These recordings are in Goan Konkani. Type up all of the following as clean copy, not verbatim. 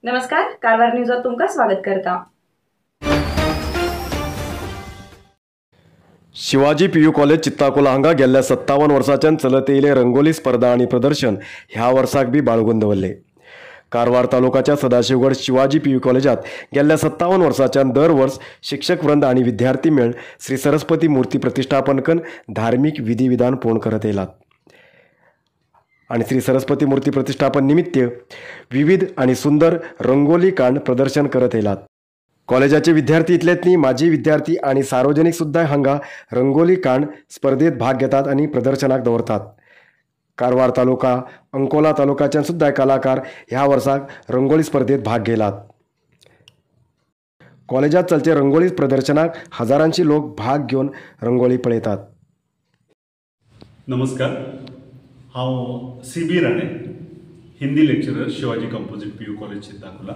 नमस्कार, कारवार न्यूजात तुमकां स्वागत करता। शिवाजी पीयू कॉलेज चित्ताकोला हांगा गेल्ल्या 57 वर्सांच्यान चलत येयले रंगोली स्पर्धा आनी प्रदर्शन ह्या वर्साक बी बाळगून दवरले। कारवार तालुकाच्या सदाशिवगड शिवाजी पीयू कॉलेजात गेल्ल्या 57 वर्सांच्यान दर वर्स शिक्षक वृंद आनी विद्यार्थी मेळ श्री सरस्वती मूर्ती प्रतिष्ठापन करून धार्मिक विधिविधान पूर्ण करत येयलात आणि श्री सरस्वती मूर्ती प्रतिष्ठापन निमित्त विविध आणि सुंदर रंगोली कांड प्रदर्शन करत येयलात। कॉलेजाचे विद्यार्थी इतलेच न्ही, माजी विद्यार्थी आणि सार्वजनिक सुद्धा हांगा रंगोली कांड स्पर्धेत भाग घेतात आणि प्रदर्शनाक दवरतात। कारवार तालुका, अंकोला तालुकाच्यान सुद्धा कलाकार ह्या वर्साक रंगोली स्पर्धेत भाग घेलात। कॉलेजात चलचे रंगोली प्रदर्शनाक हजारांशी लोक भाग घेवन रंगोली पळयतात। नमस्कार, हांव C B Rane, Hindi lecturer, Shivaji composite P U college Chittakhola.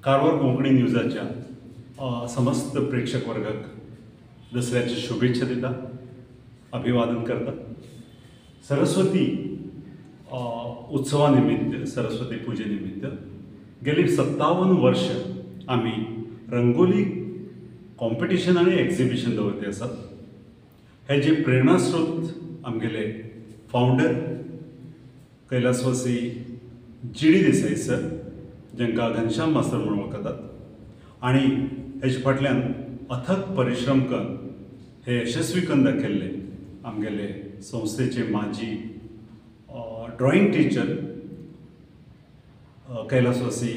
Karwar Konkani न्यूजाच्या समस्त प्रेक्षक वर्गाक दसऱ्याची शुभेच्छा दिता, अभिवादन करता। सरस्वती उत्सवा निमित्त, सरस्वती पूजे निमित्त गेली 57 वर्ष आमी रंगोली कॉम्पिटिशन आनी एक्झिबिशन दवरते आसात। हे जे प्रेरणास्रोत आमगेले फावंडर कैलासवासी जी डी देसाई सर, जांकां घनश्याम मास्तर म्हणून वळखतात, आनी हेजे फाटल्यान अथक परिश्रम करून हे यशस्वी करून दाखयल्ले आमगेले संस्थेचे माजी ड्रॉइंग टिचर कैलासवासी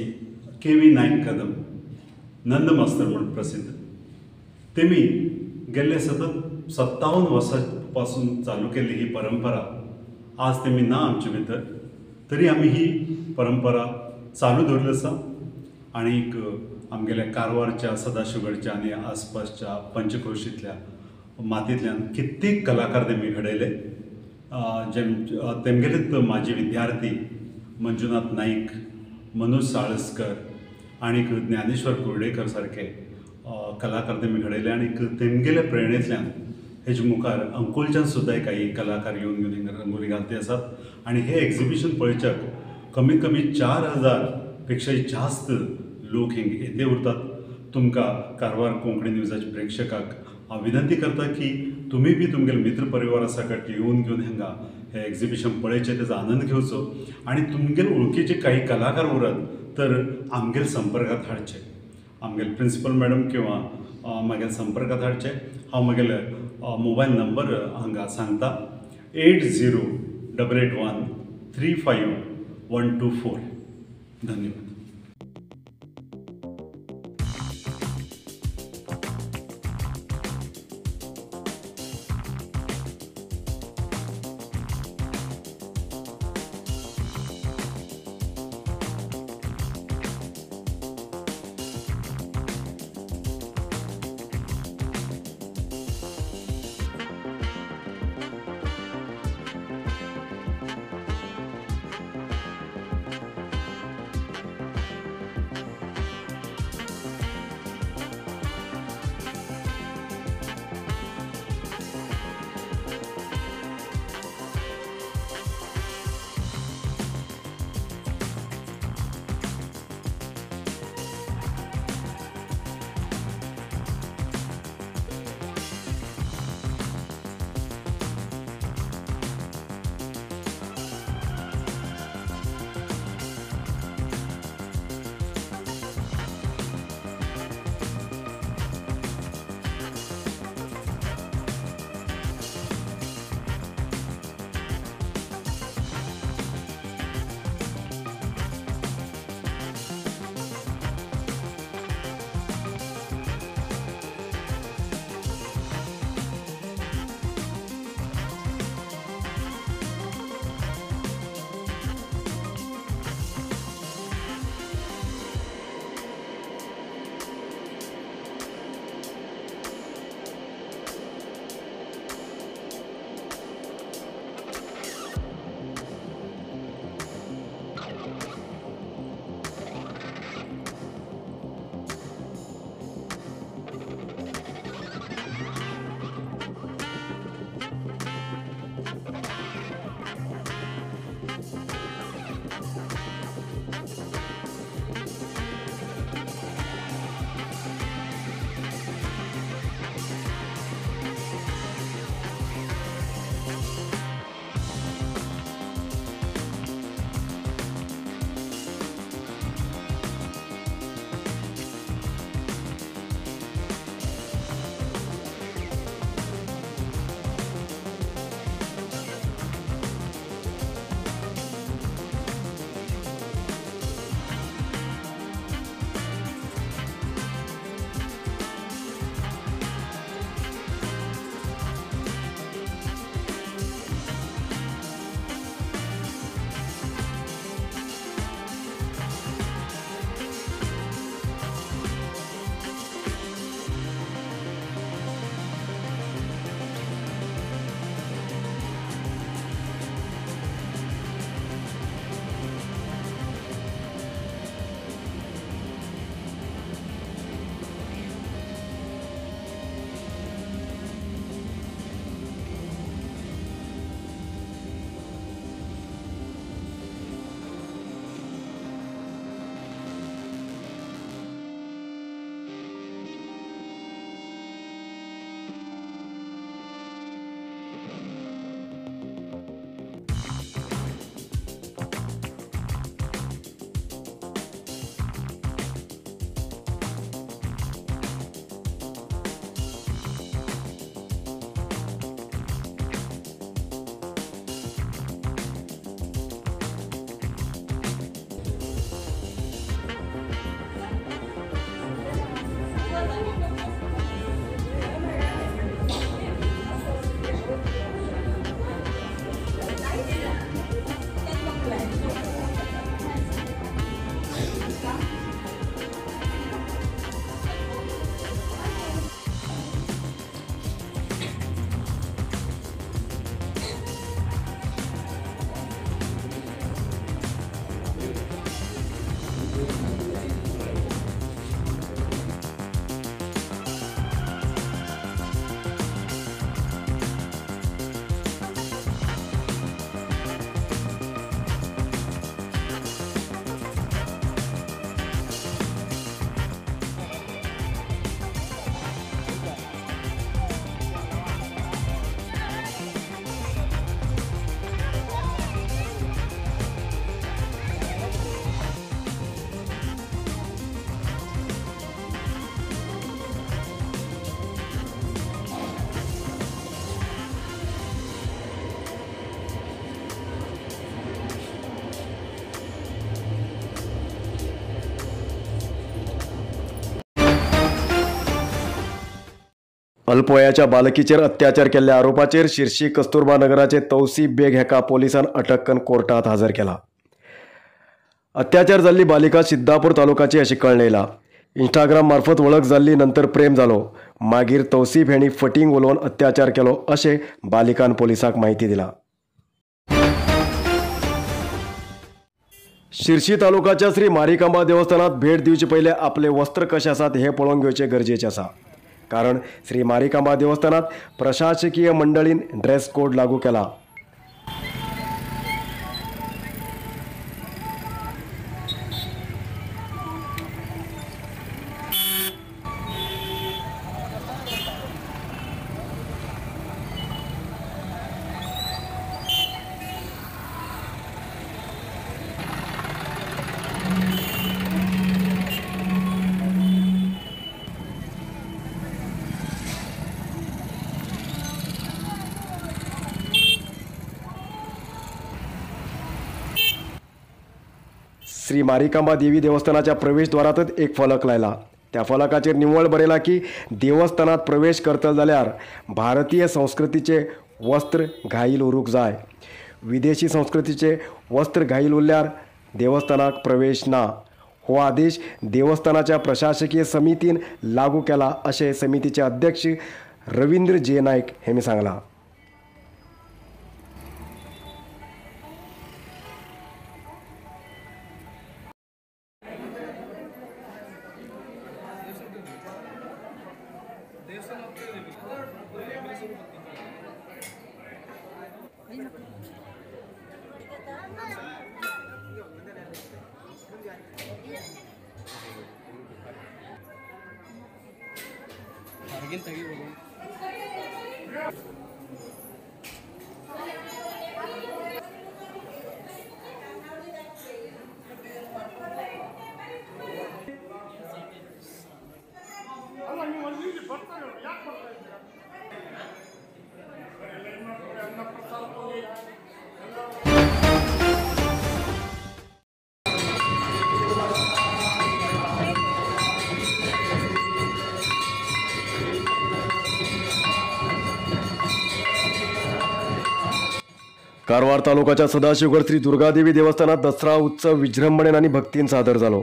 के व्ही नायक कदम, नंद मास्तर म्हणून प्रसिद्ध, तेमी गेल्ले सतत 57 वर्सां पासून चालू केल्ली ही परंपरा आज तेमी ना आमचे भितर, तरी आमी ही परंपरा चालू दवरली आसा। आनीक आमगेल्या कारवारच्या, सदाशिवगडच्या आनी आसपासच्या पंचक्रोशींतल्या मातयेंतल्यान कित्येक कलाकार तेमी घडयले। तेमगेलेच माजी विद्यार्थी मंजुनाथ नाईक, मनोज साळसकर आनीक ज्ञानेश्वर कुर्डेकर सारके कलाकार तेमी घडयले। आनीक तेमगेले प्रेरणेंतल्यान हेजे मुखार अंकोलच्यान सुद्दां काही कलाकार येवन घेवन हिंगा रंगोली घालते आसात। आनी हे एक्झिबिशन पळोवच्याक कमीत कमी 4000 पेक्षाय जास्त लोक हिंग येते उरतात। तुमकां कारवार कोंकणी न्यूजाच्या प्रेक्षकाक हांव विनंती करता की तुमी बी तुमगेले मित्र परिवारा सकट येवन घेवन हांगा हे एक्झिबिशन पळयचें, तेजो आनंद घेवचो आनी तुमगेले वळखीचे काही कलाकार उरत तर आमगेले संपर्कात हाडचे, आमगेले प्रिंसिपल मॅडम किंवा म्हागेले संपर्कात हाडचे। हांव म्हगेले मोबायल नंबर हांगा सांगता, 8088 135 124। धन्यवाद। अल्पवयाच्या बालकीचेर अत्याचार केल्ल्या आरोपाचेर शिरशी कस्तुरबा नगराचे तौसीफ बेग हेका पोलिसान अटक करून कोर्टात हजर केला. अत्याचार जाल्ली बालिका सिद्धापूर तालुकाची अशी कळ्ळें येयला. इंस्टाग्राम मार्फत वळख जाल्ली, नंतर प्रेम जालो, मागीर तौसीफ हेणी फटींग उलोवन अत्याचार केलो अशें बालिकान पोलिसाक म्हायती दिला. शिरशी तालुकाच्या श्री मारिकांबा देवस्थानात भेट दिवचे पयले आपले वस्त्र कशे आसात हे पळोवन घेवचे गरजेचे आसा, कारण श्री मारिकांबा देवस्थानात प्रशासकीय मंडळीन ड्रेस कोड लागू केला. श्री मारिकांबा देवी देवस्थानाच्या प्रवेशद्वारातच एक फलक लायला. त्या फलकाचेर निव्वळ बरयला की देवस्थानात प्रवेश करतले जाल्यार भारतीय संस्कृतीचे वस्त्र घाईल उरूंक जाय, विदेशी संस्कृतीचे वस्त्र घाईल उरल्यार देवस्थानाक प्रवेश ना. हो आदेश देवस्थानाच्या प्रशासकीय समितीन लागू केला अशें समितीचे अध्यक्ष रवींद्र जे नायक हेमी सांगलां. कारवार तालुक्याच्या सदाशिवगड श्री दुर्गादेवी देवस्थानात दसरा उत्सव विजृंभणेन आनी भक्तीन सादर जालो.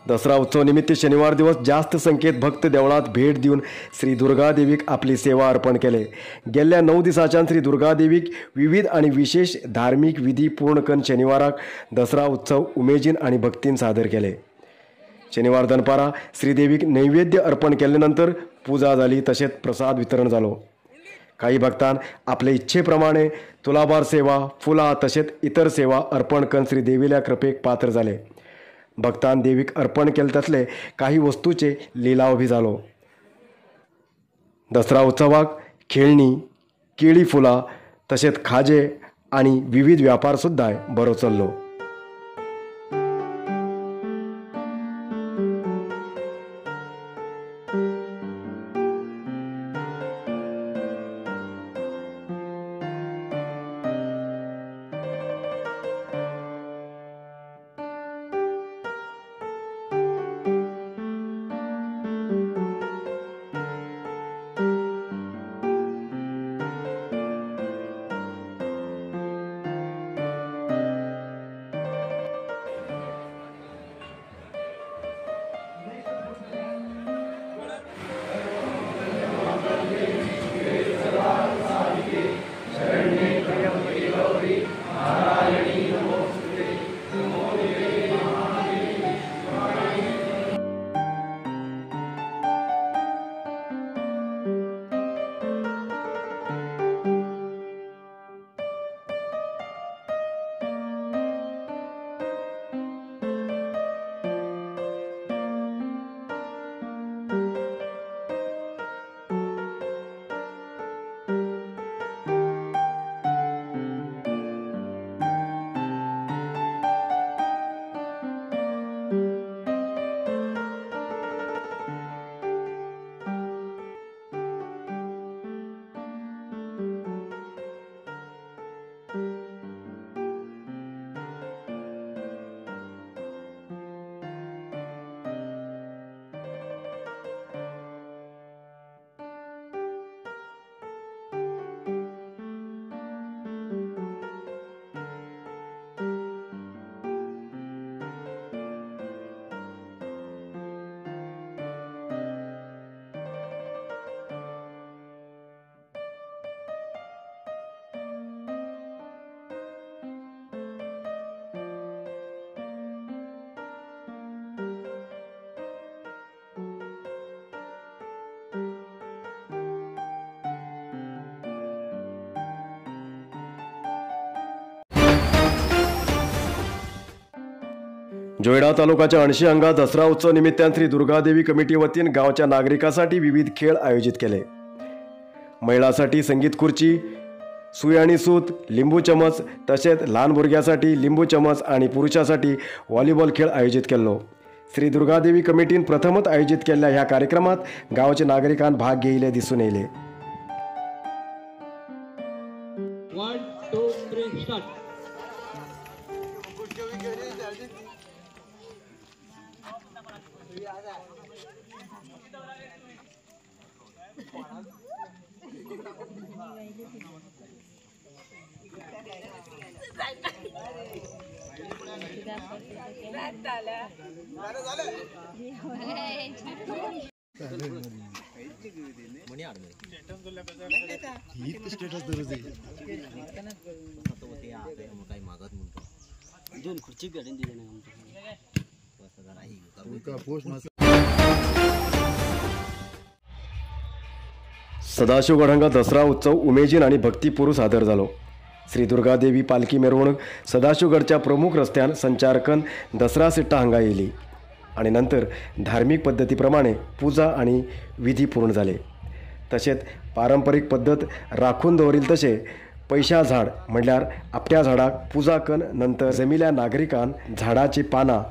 दसरा उत्सव निमित्त शनिवार दिवस जास्त संख्येत भक्त देवळात भेट दिवन श्री दुर्गादेवीक आपली सेवा अर्पण केले. गेल्ल्या 9 दिसाच्यान श्री दुर्गादेवीक विविध आनी विशेष धार्मिक विधी पूर्ण करून शनिवाराक दसरा उत्सव उमेदीन आनी भक्तीन सादर केले. शनिवार दनपारा श्रीदेवीक नैवेद्य अर्पण केले नंतर पूजा जाली, तशेंच प्रसाद वितरण जालो. काही भक्तान आपले इच्छेप्रमाणे तुलाभार सेवा, फुलां तशेंच इतर सेवा अर्पण करून श्री देवील्या कृपेक पात्र जाले. भक्तान देवीक अर्पण केले तसले काही वस्तूचे लिलाव बी जालो. दसरा उत्सवाक खेळणी, केळी फुलां तशेंच खाजे आनी विविध व्यापार सुद्दां बरो चल्लो. जोयडा तालुकाच्या अणशी हांगा दसरा उत्सव निमित्तान श्री दुर्गादेवी कमिटी वतीन गांवच्या नागरिकांसाठी विविध खेळ आयोजित केले. महिलांसाठी संगीत खुर्ची, सुई आणि सूत, लिंबू चमच, तसेच लहान भुरग्यांसाठी लिंबू चमच आणि पुरुषासाठी व्हॉलीबॉल खेळ आयोजित केल्लो. श्री दुर्गादेवी कमिटीन प्रथमच आयोजित केल्ल्या ह्या कार्यक्रमात गावचे नागरिकांन भाग घेयले दिसून येयले. 1 2 3 स्टार्ट. सदाशिवगड हांगा दसरा उत्सव उमेदीन आनी भक्तीपूर्व सादर जालो. श्री दुर्गादेवी पालखी मिरवणूक सदाशिवगडच्या प्रमुख रस्त्यान संचारकन दसरा सिट्टा हांगा येयली आनी नंतर धार्मिक पद्दतीप्रमाणे पुजा आनी विधी पूर्ण जाले. तशेंच पारंपरीक पद्दत राखून दवरिल तशें पैशा झाड म्हणल्यार आपट्या झाडाक पुजा कन नंतर जमिल्या नागरिकान झाडाची पानां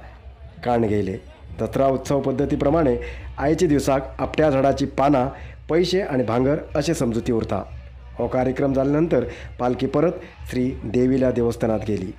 काण घेयले. दसरा उत्सव पद्दतीप्रमाणे आयच्या दिवसाक आपट्या झाडाची पानां पैशे आनी भांगर अशें समजुती उरता. हो कार्यक्रम जाल्या नंतर पालखी परत श्री देवील्या देवस्थानात गेली.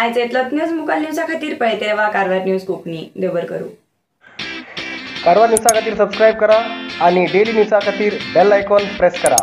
आयज इतलोच न्यूज मुखार न्यूजा खातीर पळयत रावा कारवार न्यूज कोंकणी. देव बरें करूं. कारवार न्यूजा खातीर सबस्क्रायब करा आणि डेली न्यूजा खातीर बेल आयकॉन प्रेस करा.